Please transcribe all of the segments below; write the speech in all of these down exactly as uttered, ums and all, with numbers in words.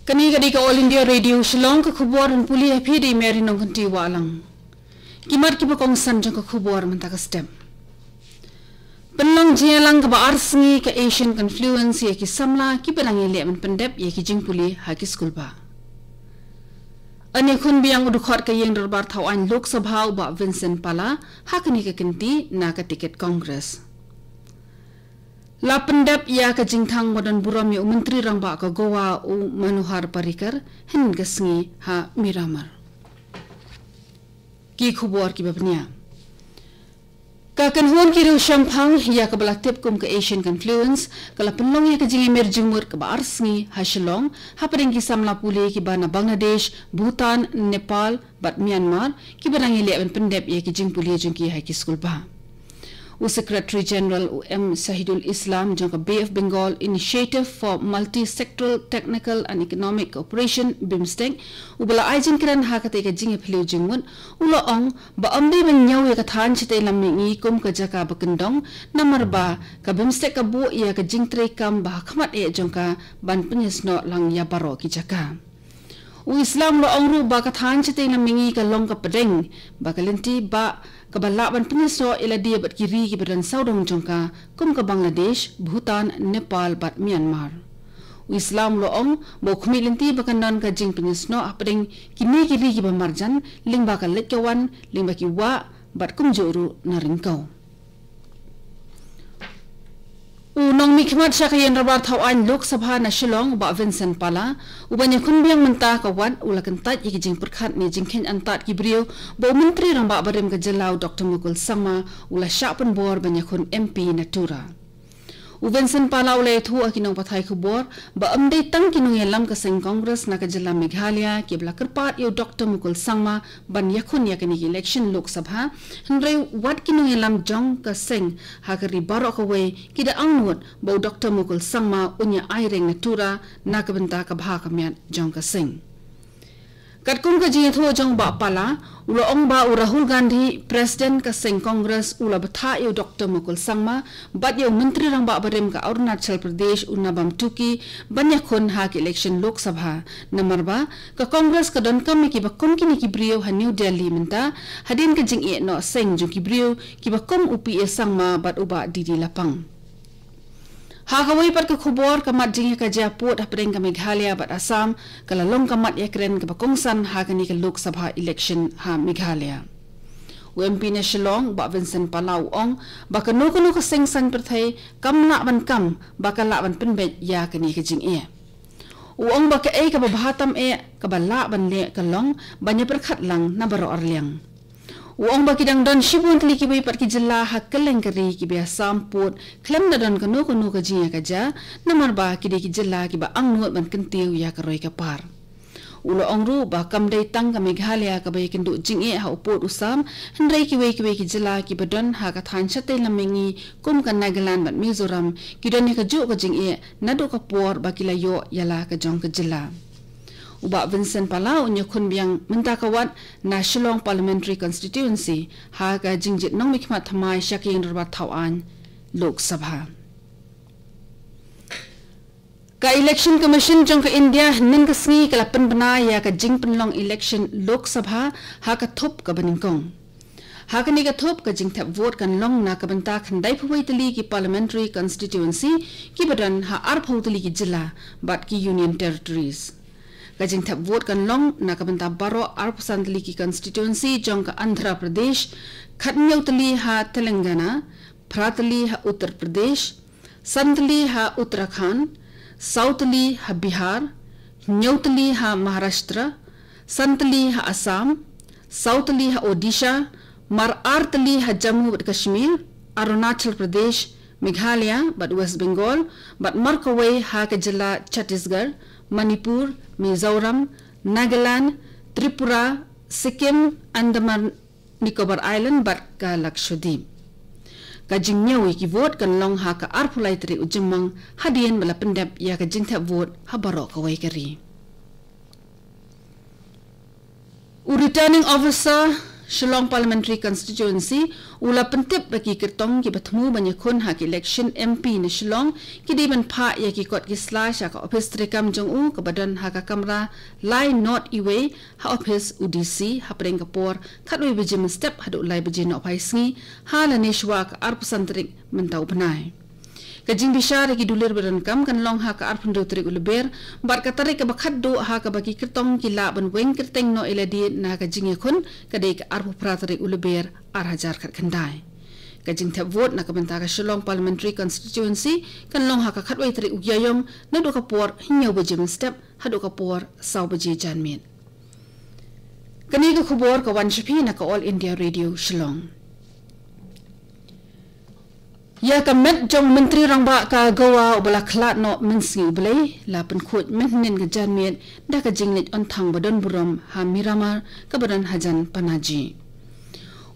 Kane ka dei ka All India Radio Shillong, ka khubor ban pule ha phi da i Mary Nongkynti Wahlang. Ki mat kiba kongsan jong ka khubor mynta ka step. Pynlong jingïalang kaba ar sngi ka Asian Confluence ïa ki samla kiba dang ïaleh ban pyndep ïa ki jingpule ha ki skulbah. Yn ïakhun biang u dkhot ka ïing dorbar thaw aiñ Lok Sabha u Bah Vincent Pala ha kane ka kynti na ka tiket Congress. La pyndep ïa ka jingthang ba don burom ïa u Myntri Rangbah ka Goa u Manohar Parrikar hynnin ka sngi ha Miramar. Ki khubor kiba bniah. Ka kynhun ki riew shemphang ïa kaba la tip kum ka Asian Confluence ka la pynlong ïa ka jingïamir jingmut kaba ar sngi ha Shillong hapdeng ki samla pule kiba na Bangladesh, Bhutan, Nepal bad Myanmar kiba dang ïaleh ban pyndep ïa ki jingpule jong ki ha ki skulbah. U Secretary General u M Shahidul Islam jong ka Bay of Bengal Initiative for Multi-Sectoral Technical and Economic Cooperation, BIMSTEC, uba la ai jingkren ha katei ka jingïaphylliew jingmut, u la ong ba ym dei ban ñiew ïa ka thaiñ shatei lam mihngi kum ka jaka ba kyndong, namar ba ka BIMSTEC ka buh ïa ka jingtrei kam ba ha khmat eh jong ka ban pynïasnoh lang ïa baroh ki jaka. U Islam u la ong ruh ba ka thaiñ shatei lam mihngi ka long ka pdeng ba ka lynti ba kaba lah ban pynïasnoh ïa lade bad ki ri kiba don sawdong jong ka kum ka Bangladesh, Bhutan, Nepal bad Myanmar. U Islam u la ong ba u khmih lynti ba kan don ka jingpynïasnoh hapdeng kine ki ri kiba marjan lyngba ka leit ka wan, lyngba ki wah bad kumjuh ruh na ryngkew. U nongmihkhmat sha ka ïing dorbar thaw aiñ Lok Sabha na Shillong u Bah Vincent Pala, uba ïakhun biang mynta ka wat, u la kyntait ïa ki jingpyrkhat ne jingkheiñ antad ki briew ba u Myntri Rangbah barim ka jylla u Doctor Mukul Sangma u la shah pynbor ban ïakhun M P na Tura. U Vincent Pala u la ïathuh ha ki nongpathai khubor ba ym dei tang ki nongïalam ka seng Congress na ka jylla Meghalaya kiba la kyrpad ïa u Doctor Mukul Sangma ban ïakhun ïa kane ka election Lok Sabha, hynrei wat ki nongïalam jong ka seng ha ka ri baroh kawei ki da angnud ba u Doctor Mukul Sangma un ïa aireng na Tura na ka bynta ka bha ka miat jong ka seng. Katkum ka jingïathuh jong u Bah Pala, u la ong ba u Rahul Gandhi, President ka seng Congress, u la bthah ïa u Doctor Mukul Sangma bad ïa u Myntri Rangbah barim ka Arunachal Pradesh u Nabam Tuki ban ïakhun ha ka election Lok Sabha. Namar ba ka Congress ka donkam ïa kiba kum kine ki briew ha New Delhi mynta, hadien ka jingeh noh seng jong ki briew kiba kum u P A Sangma bad u Bah D D Lapang. Ha kawei pat ka khubor, ka mat jingïakajia pud hapdeng ka Meghalaya bad Assam ka la long ka mat ïakren kaba kongsan ha kane ka Lok Sabha election ha Meghalaya. U M P na Shillong, Bah Vincent Pala u ong ba kano kano ka seng saiñ pyrthei kam lah ban kam ba ka lah ban pynbeit ïa kane ka jingeh. U ong ba kaei kaba bha tam eh kaba lah ban leh ka long ban ïapyrkhat lang na baroh arliang. U ong ba ki dang don shibun tylli kiwei pat ki jylla ha kylleng ka ri kiba ïasam pud khlem da don kano kano ka jingïakajia, namar ba ki dei ki jylla kiba angnud ban kyntiew ïa ka roi ka par. U la ong ruh ba kam dei tang ka Meghalaya kaba ïakynduh jingeh ha u pud u sam, hynrei kiwei kiwei ki jylla kiba don ha ka thaiñ shatei lam mihngi kum ka Nagaland bad Mizoram ki don ïa kajuh ka jingeh naduh ka por ba ki la ïoh ïa la ka jong ka jylla. U Bah Vincent Pala un ïakhun biang mynta ka wat na Shillong Parliamentary Constituency ha ka jingjit nongmihkhmat thymmai sha ka ïing dorbar thaw aiñ Lok Sabha. Ka Election Commission jong ka India hynnin ka sngi ka la pynbna ïa ka jingpynlong election Lok Sabha ha ka thup kaba nyngkong. Ha kane ka thup, ka jingthep vote kan long na ka bynta khyndaiphew wei tylli ki parliamentary constituency kiba don ha arphew tylli ki jylla bad ki union territories. Ka jingthep vote kan long na ka bynta baroh arphew san tylli ki constituency jong ka Andhra Pradesh, khathynñiew tylli ha Telangana, phra tylli ha Uttar Pradesh, san tylli ha Uttarakhand, saw tylli ha Bihar, hynñiew tylli ha Maharashtra, san tylli ha Assam, saw tylli ha Odisha, mar ar tylli ha Jammu bad Kashmir, Arunachal Pradesh, Meghalaya bad West Bengal, bad mar kawei ha ka jylla Chhattisgarh, Manipur, Mizoram, Nagaland, Tripura, Sikkim, Andaman Nicobar Island bad ka Lakshadweep. Ka jingñiew ïa ki vote kan long ha ka arphew lai tarik u Jymmang, hadien ba la pyndep ïa ka jingthep vote ha baroh kawei ka ri. U Returning Officer Shillong Parliamentary Constituency u la pyntip ba ki kyrtong kiba thmu ban ïakhun ha ki election M P na Shillong ki dei ban phah ïa ki kot ki sla sha ka ophis treikam jong u kaba don ha ka kamra lai North Eway ha ophis u D C hapdeng ka por khatwei baje mynstep haduh lai baje nohphai sngi ha lane shuwa ka arphew san tarik mynta u bnai. Ka jingbishar ïa ki dulir ba donkam kan long ha ka arphew hynriew tarik u Lber bad ka tarik kaba khatduh ha kaba ki kyrtong ki lah ban weng kyrteng noh ïa lade na ka jingïakhun ka dei ka arphew phra tarik u Lber ar hajar khatkhyndai. Ka jingthep vote na ka bynta ka Shillong Parliamentary Constituency kan long ha ka khatwei tarik u Ïaïong naduh ka por hynñiew baje mynstep haduh ka por saw baje janmiet. Kane ka khubor ka wan sha phi na ka All India Radio Shillong. Ïa ka met jong Myntri Rangbah ka Goa uba la khlad noh mynsngi u Blei la pynkhuid mynhynnin ka janmiet da ka jingleit on thang ba don burom ha Miramar kaba don hajan Panaji.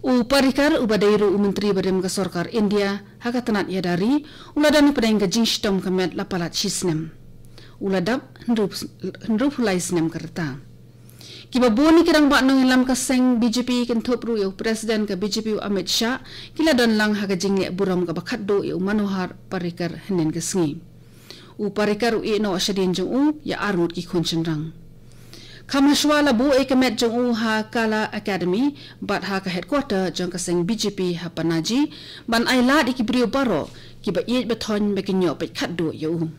U Parrikar uba dei ruh u Myntri barim ka Sorkar India ha ka tnat ïada ri u la don hapdeng ka jingshitom ka met la palat shi snem. U la dap hynriew, hynriewphew lai snem ka rta. Kiba bun na ki rangbah nongïalam ka seng B J P kynthup ruh ïa u President ka B J P u Amit Shah ki la don lang ha ka jingleh burom kaba khatduh ïa u Manohar Parrikar hynnin ka sngi. U Parrikar u ïeh noh shadien jong u ïa arngut ki khun shynrang. Kham hashwa la buh ïa ka met jong u ha Kala Academy bad ha ka headquarter jong ka seng B J P ha Panaji ban ai lad ïa ki briew baroh kiba ïeit ba thoiñ ba kin ïoh peit khatduh ïa u.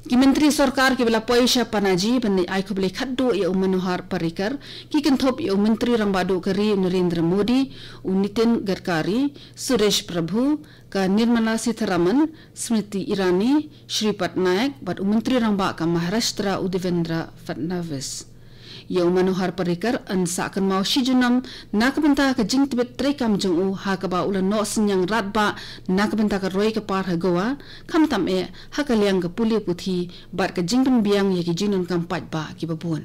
Ki Myntri Sorkar kiba la poi sha Panaji ban leit ai khublei khatduh ïa u Manohar Parrikar ki kynthup ïa u Myntri Rangbah Duh ka ri u Narendra Modi, u Nitin Gadkari, Suresh Prabhu, ka Nirmala Sitharaman, Smriti Irani, Shripad Naik bad u Myntri Rangbah ka Maharashtra u Devendra Fadnavis. Ïa u Manohar Parrikar yn sah kynmaw shi junom na ka bynta ka jingtbit treikam jong u ha kaba u la noh synñiang radbah na ka bynta ka roi ka par ha Goa, khamtam eh ha ka liang ka pule puthi bad ka jingpynbiang ïa ki jingdonkam paidbah kiba bun.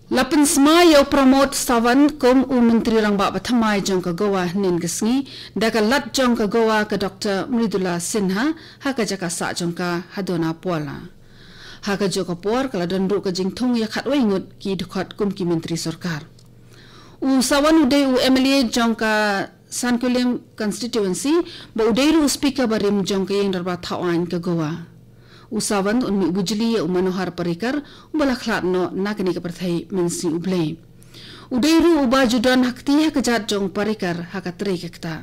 La pynsmai ïa u Pramod Sawant kum u Myntri Rangbah ba thymmai jong ka Goa hynnin ka sngi da ka Lat jong ka Goa ka Doktor Mridula Sinha ha ka jaka sah jong ka ha Donapaula. Ha kajuh ka por ka la don ruh ka jingthung ïa khatwei ngut ki dkhot kum ki Myntri Sorkar. U Sawant u dei u M L A jong ka Sankulim Constituency bad u dei ruh u Speaker barim jong ka Ïing Dorbar Thaw Aiñ ka Goa. U Sawant un mih bujli ïa u Manohar Parrikar uba la khlad noh na kane ka pyrthei mynsngi u Blei. U dei ruh uba ju don ha kti ha kjat jong u Parrikar ha ka trei ka ktah.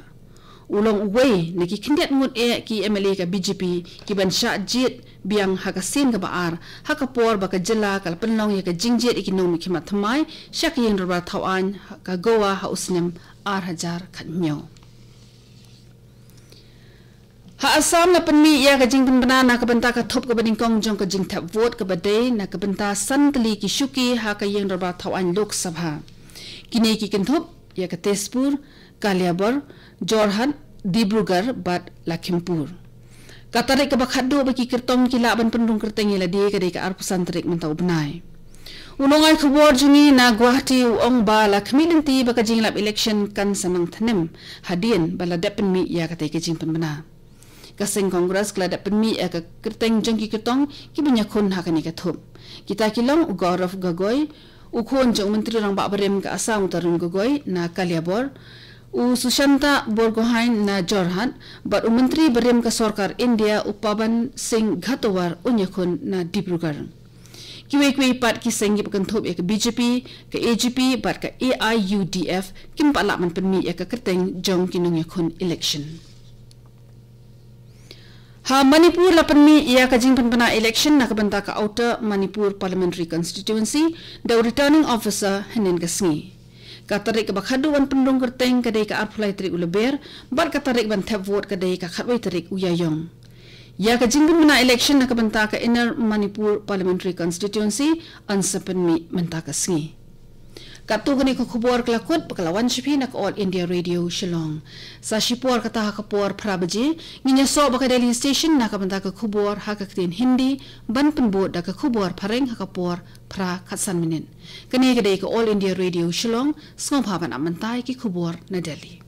U long uwei na ki khyndiat ngut eh ki M L A ka B J P kiban shah jied biang ha ka sien kaba ar ha ka por ba ka jylla ka la pynlong ïa ka jingjied ïa ki nongmihkhmat thymmai sha ka Ïing Dorbar Thaw Aiñ ka Goa ha u snem ar hajar khathynñiew. Ha Assam la pynmih ïa ka jingpynbna na ka bynta ka thup kaba nyngkong jong ka jingthep vote kaba dei na ka bynta san tylli ki shuki ha ka Ïing Dorbar Thaw Aiñ Lok Sabha. Kine ki kynthup ïa ka Tezpur, Kaliabor, Jorhat, Dibrugarh bad Lakhimpur. Ka tarik kaba khatduh ba ki kyrtong ki lah ban pynrung kyrteng ïa lade ka dei ka arphew san tarik mynta u bnai. U nongai khubor jong ngi na Guwahati u ong ba la khmih lynti ba ka jingïalap election kan sa nang thnem hadien ba la dep pynmih ïa katei ka jingpynbna. Ka seng Congress ka la dep pynmih ïa ka kyrteng jong ki kyrtong kiban ïakhun ha kane ka thup. Kita ki long u Gaurav Gogoi, u khun jong u Myntri Rangbah barim ka Assam u Tarun Gogoi na Kaliabor, u Sushanta Borgohain na Jorhat bad u Myntri barim ka Sorkar India u Pawan Singh Ghatovar un ïakhun na Dibrugarh. Kiwei kiwei pat ki seng kiba kynthup ïa ka B J P, ka A G P bad ka A I U D F kim pat lah ban pynmih ïa ka kyrteng jong ki nongïakhun election. Ha Manipur la pynmih ïa ka jingpynbna election na ka bynta ka Outer Manipur Parliamentary Constituency da u Returning Officer hynnin ka sngi. Ka tarik kaba khatduh ban pynrung kyrteng ka dei ka arphew lai tarik u Lber bad ka tarik ban thep vote ka dei ka khatwei tarik u Ïaïong. Ïa ka jingpynbna election na ka bynta ka Inner Manipur Parliamentary Constituency yn sa pynmih mynta ka sngi. Katto katne ka khubor ka la kut ba ka la wan sha phi na ka All India Radio Shillong. Sa shipor kata ha ka por phra baje ngin ïasoh bad ka Delhi Station na ka bynta ka khubor ha ka ktien Hindi ban pynbud da ka khubor phareng ha ka por phra khatsan minit. Kane ka dei ka All India Radio Shillong, sngewbha ban ap mynta ïa ki khubor na Delhi.